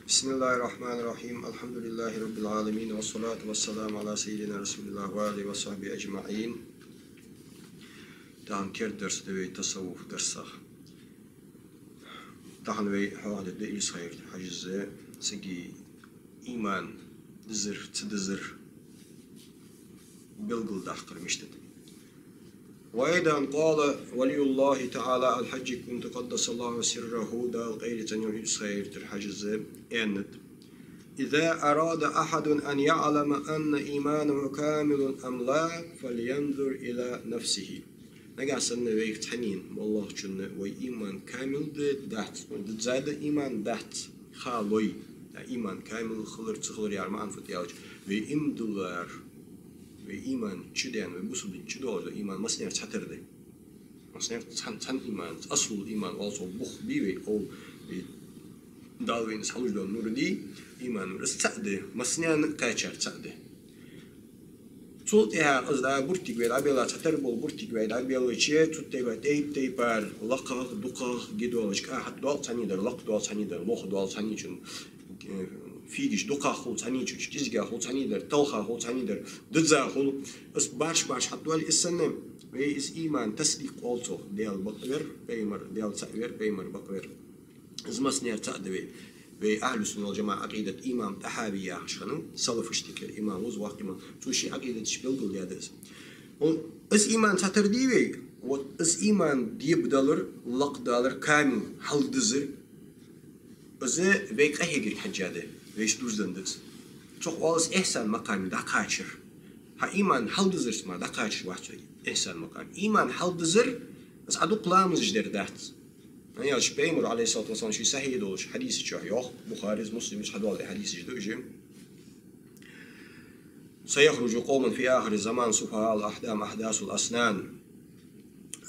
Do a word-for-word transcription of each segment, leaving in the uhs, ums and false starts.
بسم الله الرحمن الرحيم. الحمد لله رب العالمين. والصلاة والسلام على سيدنا رسول الله وعلى آله وصحبه أجمعين. Тахан керда дарс да вай тасаввуф дарсах. Тахан вай хьоахадергда Илисхан-Юртара Хьажас сага иман дизар, ца дизар белгалдаккхар мишта да. وأيضا قال ولي الله تعالى الحاج كنت قدس الله سره, Дала къайле цӀенйойла, Илисхан-Юртара Хьажас аьннад: إذا أراد أحد أن يعلم أن إيمانه كامل أم لا فلينظر إلى نفسه. Нагахь санна вайх цхьаннена, моллагӀчунна вай иман камил да, дац, дизза да иман, дац ха лой. А иман камил хилар, ца хилар яхар маӀан фуд аьлча, вай иман дулар, вай иман чудаьнна, вай бусалба дин чу доаллаш да иман массанех цхьатарра да. Массанех цхьан, цхьан иман, асул иман оал цох, бух бий вай, ов, вай Дала вайна хьалуш дола нур дий, иман нур. Из цаӀ да, массанена кхаьчар цаӀ да. Цул тӀехьагӀа из дӀа буртиг вай дӀабелла, цхьатарра бола буртиг вай дӀабеллача, цу тайпара тайп-тайпара лакхагӀа, дукхагӀа ги долаш, кӀа хьатӀадоал цхьанне дар, лакхдоал цхьанне дар, лохдоал цхьанне чун, э, фийгаш дукхагӀа хул цхьанне чу, кӀезигагӀа хул цхьанне дар, талхагӀа хул цхьанне дар, дизза хул. Из барш-барш хьатӀадоал, из санна, вай из иман тасдикъ оал цох, Даьла бакъвер, пайхамар, Даьла цаӀ вер, пайхамар бакъвер. Из массанех цаӀ да вай. Вай ахьлу сунна вал жамаӀа Ӏакъидат имам ТӀахьави яхаш хиннав, салафашта юкъера имам ва из, воккха имам. Цо ший Ӏакъидаташ белгалдаьд из. Хьона, из иман цхьатарра дий вай, вот из иман дебадалар, лакхдалар, камил хьалдизар, из вай къахьегарга хьежжа да, вайша дувзаденна да из. Цох оал из ихьсан макъаме дӀакхачар. Хьа иман хьалдизарца мара дӀакхачаш вац вай ихьсан макъаме. Иман хьалдизар, из Ӏа дукха ламазаш дар дац. ХӀана аьлча пайхамара, Ӏалайхи ссалату вассалам, ший сахьихь долча хьадиса чу йоах, Бухарес, Муслимас хьадоаладаь хьадисаш да уж: سيخرج قوم في آخر الزمان صفهاء الأحلام أحداث الأسنان.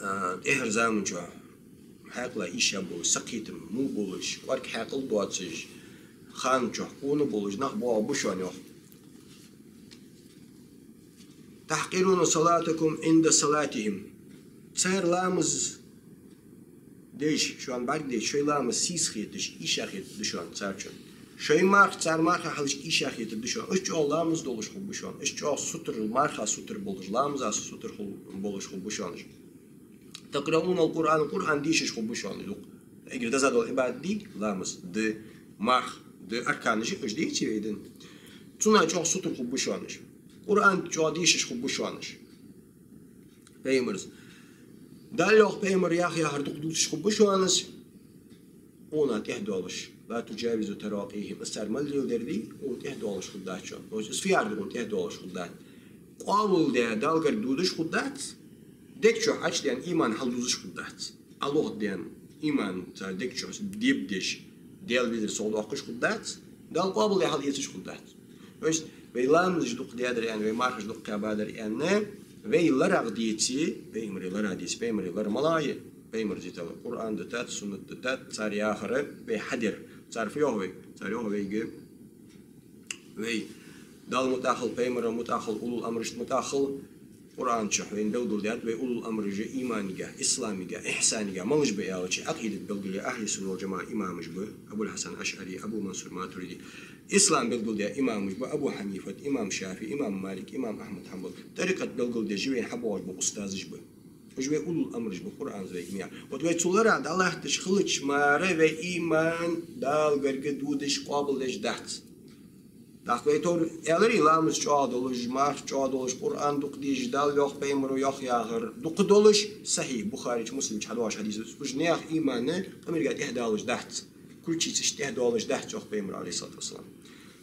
А, тӀехьарча заман чу хьаькъал ийша болаш, сакхетам во болаш, кӀоарга хьаькъал доацаш, хана чу къона болаш нах боагӀаргба шоана, йоах. تحقرون صلاتكم عند صلاتهم. Цар ламаз деш, шоана бӀаргадайча, шоай ламаз сийсаз хеташ, ийша хетаргда шоана цар чун. Шоай марха цар марха хьалхашка ийша хетаргда шоана. Иштта чӀоагӀа ламаз долаш хургба шоана. Иштта чӀоагӀа сутара, марха сутара болаш, ламаза сутара хул-, болаш хургба шоана уж. تقرؤون القرآن, Къуръан дешаш хургба шоана уж дукха. Эггара деза дола Ӏибадат дий, ламаз да, марха да, арканаш уж дийцача вай дина. Цунах чӀоагӀа сутара хургба шоана уж. Къуръан чӀоагӀа дешаш хургба шоана уж. Пайхамара, Дала йоах, пайхамара яхар дукха дувцаш хургба шоана уж, къона тӀехьа доалаш, لا تجاوزوا تراقيهم, из цар мел леладер дий, къона тӀехьа доалаш хургдац шоана. То есть из фу яхар да, къона тӀехьа доалаш хургдац? Къоабалдаь Далла гарга додаш хургдац, дег чу Ӏочудаьнна иман хьалдузаш хургдац. Ӏолохдаьнна иман цар дег чу дебадеш, Даьла везар совдоаккхаш хургдац, Далла къоабалдаь хьалэцаш хургдац. То есть вай ламазаш дукха даьдар аьнна, вай мархаш дукха кхаьбадар аьнна, вай ларагӀа деце, пайхамара ларагӀа деце, пайхамара лар малагӀа я? Пайхамара дитар Къуръан дитад, суннат дитад, цар яхар вай хьадер. Цар фу йоах вайга? Цар йоах вайга: вай Далла мутӀахьа хила, пайхамара мутӀахьа хила, улул амрашта мутӀахьа хила. Къуръан чу вайна белгалдаьд вай улул амраш иманагахь, исламагахь, ихьсанагахь малаш ба аьлча, Ӏакъидат белгалъяь ахьлу сунна вал жамаӀа имамаш ба: Абул Хьасан АшӀари, Абу Мансур Матуриди. Ислам белгалдаь имамаш ба: Абу Хьанифат, имам ШафиӀи, имам Малик, имам Ахьмад Хьанбал. ТӀарикъат белгалдеш вайна хьабоагӀаш ба устазаш ба. Уж вай улул амраш ба, Къуръанца вайга ма яхар. Вот вай цу ларах дӀалатташ хилча мара вай иман Далла гарга додаш, къоабалдеш дац. ТӀаккха вай товр аьларий, ламаз чӀоагӀа долаш, марха чӀоагӀа долаш, Къуръан дукха дешаш, Далла йоах, пайхамара йоах яхар дукха долаш, сахьихь Бухаре чу, Муслиме чу хьадоагӀаш хьадисаш, уж наьха иман къамарга тӀехьа доалаш дац, кулчицаш тӀехьа доалаш дац, йоах пайхамара, Ӏалайхи ссалату вассалам.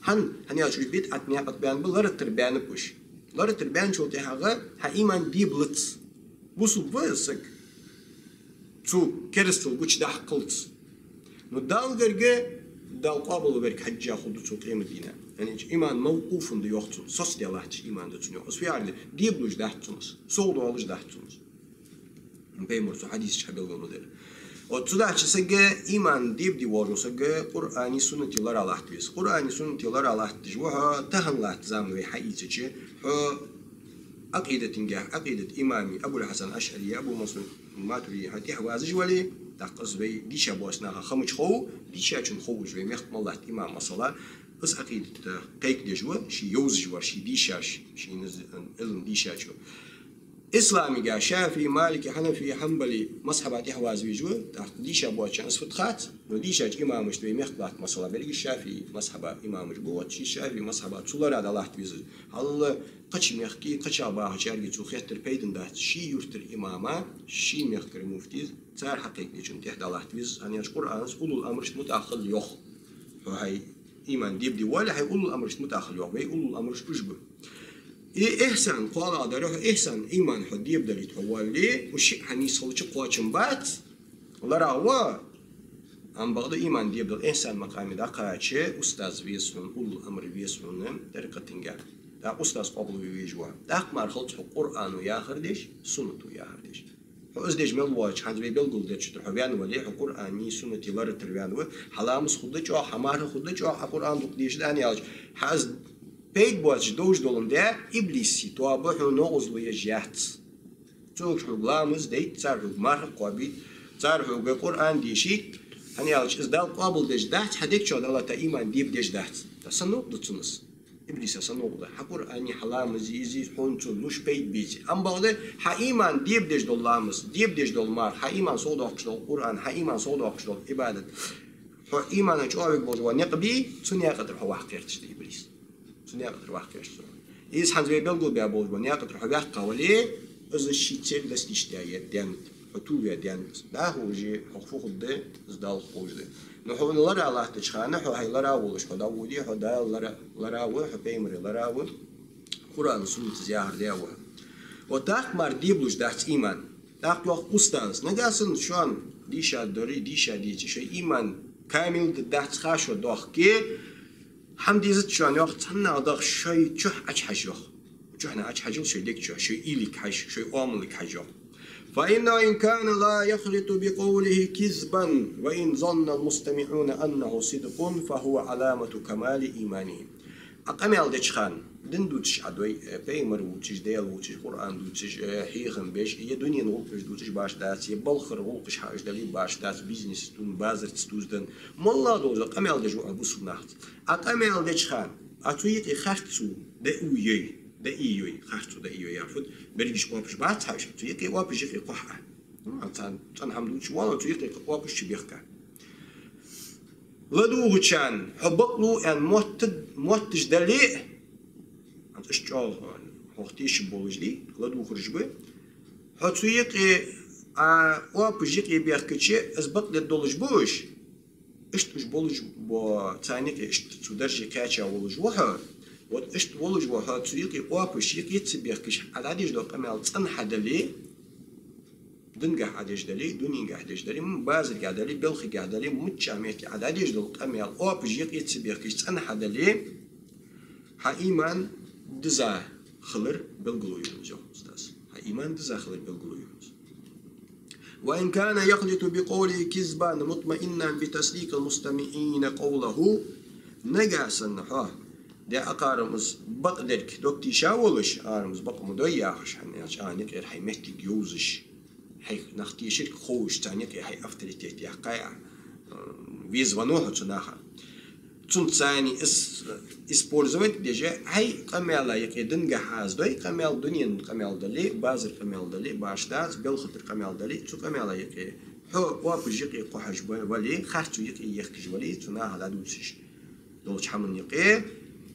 ХӀана, хӀана аьлча уж бидӀат наькъа тӀа баьнна ба, ларатара баьннаб уж. Ларатара баьнначул тӀехьагӀа хьа иман дебалац. Бусалба ва саг, цу керастал гучадаккхалца. Но Далла гарга, Дала къоабалверг хьежжа хургда цун къематдийнахьа. ХӀана аьлча иман мавкъуфун да йоах цун, соцадаь латташ иман да цун йоах. Из фу яхар да? Дебалуш дац цунах, совдоалаш дац цунах. Пайхамара цу хьадиса чу хьабелгалдаьдар. Вот цудухьа сага иман дебаде воаллаш вола саг Къуръани суннати ларах латта веза. Къуръани суннати ларах латташ ва хьо, тахан латта зама вай хьаийцача, хьо Ӏакъидатагахь, Ӏакъидат имами Абул Хьасан АшӀари, Абу Мансур Матуриди хьо тӀехьа вазаш вале, ТӀаккха из вай дийша боацача наха хӀамаш хов, дийшачун хов уж, вай мехка мел латта имам, масала, из Ӏакъидат кхайкадеш ва, ше йовзаш вар, ше дийшаш, шийна из Ӏилма дийшачо. Исламага шафии, малики, хьанафии, хьанбали мазхӀаба тӀехьа вазвеш ва, тӀаккха дийша боацачунна из фуд хац, но дийшача имамашта вай мехка латта, масала, берригаш шафии мазхӀаба имамаш ба, вот ший шафии мазхӀаба цу лара дӀалатта веза. Хьал кхыча мехка, кхыча бахачарга цо хеттар пайдана дац, ший юртара имама, ший мехкара муфтийс, цар хьакхайкадечун тӀехьа дӀалатта веза, хӀана аьлча Къуръано улул амрашта мутӀахьа хила йоах. Хьо хьай иман дебаде воалле, хьай улул амрашта мутӀахьа хила йоах, вай улул амраш уж ба. И ихьсан, кхоалагӀдар, хьо ихьсан, иман хьо дебадалийта хьо воалле, уж шиъ хьа нийсхилча кхоачам бац, ларагӀа ва. Амма бакъда иман дебадала ихьсан макъаме дӀакхача, устаз веза хьона, улул амр веза хьона тӀарикъатага. ТӀаккха устаз къоабалве везаш ва. ТӀаккха мара хилац хьо Къуръано яхар деш, суннато яхар деш. Хьо из деш мел воацача, хӀанз вай белгалдечура хьо ваьнна вале, хьо Къуръани суннати лорадара ваьнна ва, хьа ламаз хургда чӀоагӀа, хьа марха хургда чӀоагӀа, хьа Къуръан дукха дешаргда, хӀана аьлча, хьа из пайда боацаш довжа доландаь, иблиса тоаба хьона новкъостал еш яц. Цо хьога ламаз дайт, цар хьога марха кхоабийт, цар хьога Къуръан дешийт, хӀана аьлча, из Дала къоабалдеш дац, хьа дег чу Дала та иман дебадеш дац. Та са новкъа да цунна из. Иблиса са новкъа да. Хьа Къуръани, хьа ламази, изи хьона цо луш пайда беце. Амма бакъда, хьа иман дебадеш дола ламаз, дебадеш дола марха, хьа иман совдоаккхаш дола Къуръан, хьа иман совдоаккхаш дола Ӏибадат. Хьо имана чӀоагӀа вег болаш ва никъ бий, цу наькъа тӀара хьо ваккха гӀерташ да иблис. Цу наькъа тӀара ваккха гӀерташ да. Из хӀанз вай белгалбаь болаш ба, наькъа тӀара хьо ваьккха вале, из ший цель достичь даь я, даьннад, хьо тувлаваь даьннад. ДӀахо уже хьох фу хургда, из Далла ховш да. Но хьо лара латтача хана, хьо хьай лара волаш, хьо дӀаводе, хьо Дала лара, лара ва, хьо пайхамара лара ва, Къуръано, суннато яхар даь ва. Вот тӀаккха мара дебалуш дац иман. ТӀаккха йоах устаза: нагахьа санна шоана дийша дари, дийша дийцача, шоай иман камил да, дац ха шо дохке, хӀама дезац шоана, йоах, цхьаннахьа даха шоай чухь Ӏочухьажа, йоах. Чухьнахьа Ӏочухьажал шоай дег чу, шоай уйлага хьажа, шоай оамалга хьажа, йоах. فإنه إن كان لا يخلط بقوله كذبا، وإن ظن المستمعون أنه صدق، فهو علامة كمال إيمانه. Ӏа къамаьл деча хана, дин дувцаш Ӏа дой, э, пайхамар вувцаш, Даьла вувцаш, Къуръан дувцаш, э, хьехам беш, е дунен гӀулакхаш дувцаш башха дац, е балхара гӀулакхаш хьааш дале башха дац, бизнес тун, базар ца дувзаденна, моллагӀа долаш да къамаьл деш ва Ӏа бусалба нахаца. Ӏа къамаьл деча хана, Ӏа цу юкъе харцо дӀаиййой, дӀаиййой, харцо дӀаиййой яхар фуд, берригаш оапаш бац хьа уж, цу юкъе оапаш юкъе кхухь Ӏа. Ну, Ӏа царна цӀена хӀама дувцаш воалл, цу юкъе оапаш чубехка. ЛадувгӀачарна хьо бакълув аьнна моттад-, мотташ дале а, хӀанз иштта чӀоагӀа хьох тешаш болаш дий, ладувгӀараш ба. Хьо цу юкъе, Ӏа оапаш юкъе бехкача, из бакъдергдолаш ба уж. Иштта уж болаш ба, царна юкъе иштта цу дарже кхаьча волаш ва хьо. Вот иштта волаш ва хьо, цу юкъе оапаш юкъе ца бехкаш, Ӏа дӀадеш дола къамаьл цӀена хьадале, дингахьа Ӏа деш дале, дуненгахьа деш дале, м, базаргахьа дале, балхагахьа дале, миччахьа метте Ӏа дӀадеш дола къамаьл оапаш юкъе ца бехкаш цӀена хьадале, хьа иман диза хилар белгало я хӀанз, йоах устаза. Хьа иман диза хилар белгало я хӀанз. وإن كان يخلط بقوله كذبا مطمئنا بتصديق المستمعين قوله. Нагахьа санна хьо, де акхарам из бакъдерг дог тийша волаш, акхарам из бакъ ма дой яхаш, хӀана аьлча Ӏа юкъера хьай моттиг йовзаш, хьай нах тешарг ховш, царна юкъе хьай авторитет яьккхай Ӏа, э, веза венав хьо цу наха. Цунца царна из использовать деш, хьай къамаьла юкъе дингахьа из дой къамаьл, дунен къамаьл дале, базар къамаьл дале, башха дац, балха тӀара къамаьл дале, цу къамаьла юкъе хьо оапаш юкъе кхухьаш ба-, вале, харцо юкъе ехкаш вале, цу наха дӀадувцаш долча хӀаман юкъе,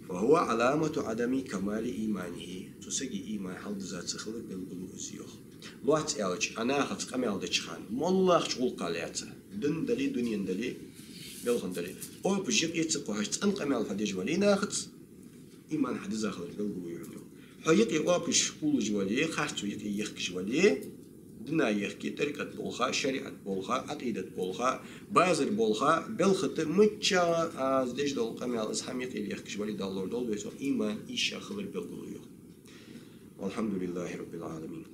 فهو علامة عدم كمال إيمانه. Цу сага иман хьалдиза ца хилар белгало я из, йоах. Лоацца аьлча, Ӏа нахаца къамаьл деча хана, моллагӀча гӀулакха лаьца, дин дале, дунен дале, балха дале, оапаш юкъе ца кхухьаш, цӀена къамаьл хьо деш вале нахаца, иман хьа диза хилар белгало я хьона, йоах. Хьо юкъе оапаш хулаш вале, харцо юкъе ехкаш вале, дина ехке, тӀарикъат болх, шариӀат болх, Ӏакъидат болх, базар болх, балха тӀа, миччахьа Ӏа из деш дола къамаьл, из хӀама юкъе ехкаш вале, Дала лорадолда вай цох, иман ийша хилар белгало я, йоах. والحمد لله رب العالمين.